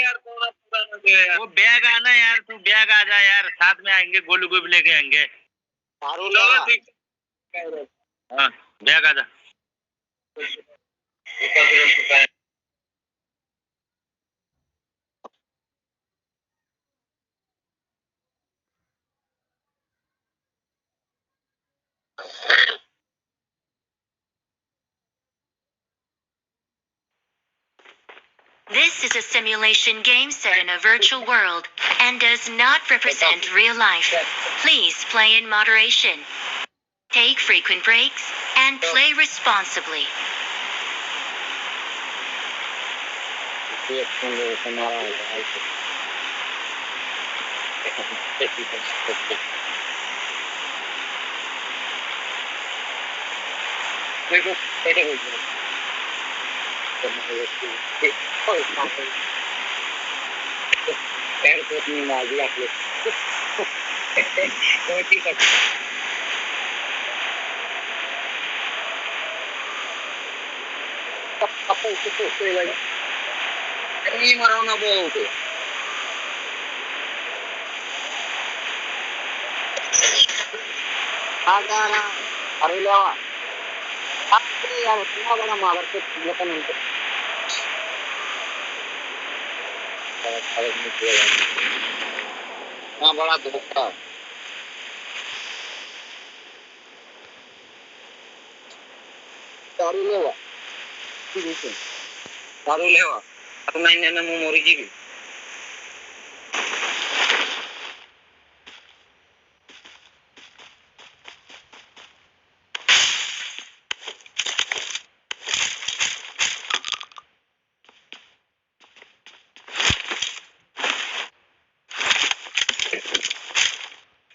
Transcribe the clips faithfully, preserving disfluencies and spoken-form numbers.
वो बैग आना यार, तू बैग आ जा यार, साथ में आएंगे, गोलू को भी लेके आएंगे। चलो ठीक है। हाँ, बैग आ जा। This is a simulation game set in a virtual world and does not represent real life. Please play in moderation. Take frequent breaks and play responsibly. Airport में आ गया आप लोग। कोई चीज़ का Apa itu tuh, tuh, lagi. Ini marau na bau tuh. Ada na, hari lewa. Tapi yang semua pada mabar tuh, dia kan untuk. Kalau, kalau ini dia. Nah, bola tuh, buka. Taruh lewat. Sini, sini. Taruh lewat. Aku main dengan memori gini.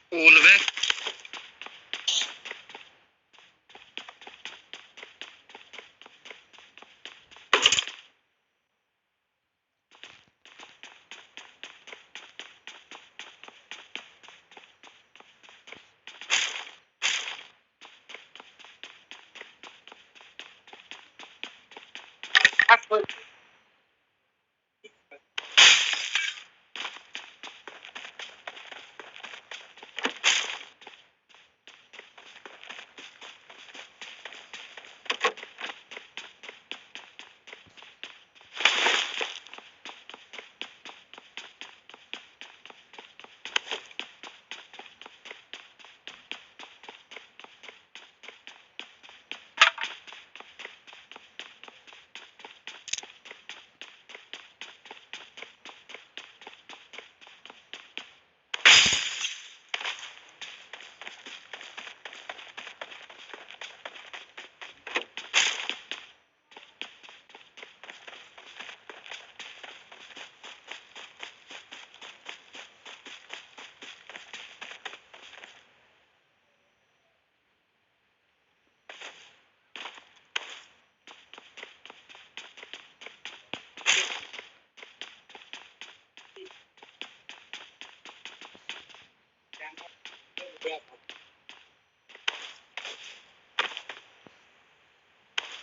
Ulbe.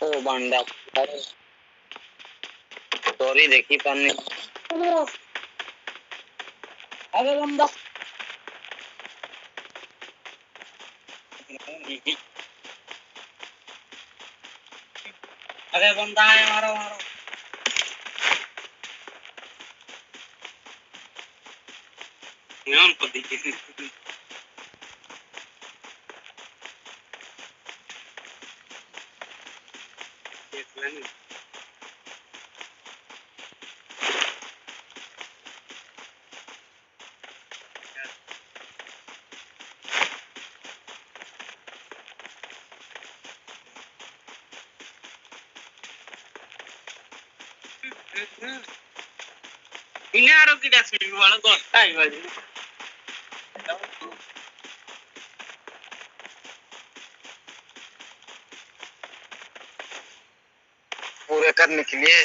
ओ बंदा। सॉरी, देखी पानी। अरे बंदा। अरे बंदा है, मारो, मारो। Ngayon pa din. Yes, man. Ina aro ki das minit wala dos tai baje. पूरे करने के लिए।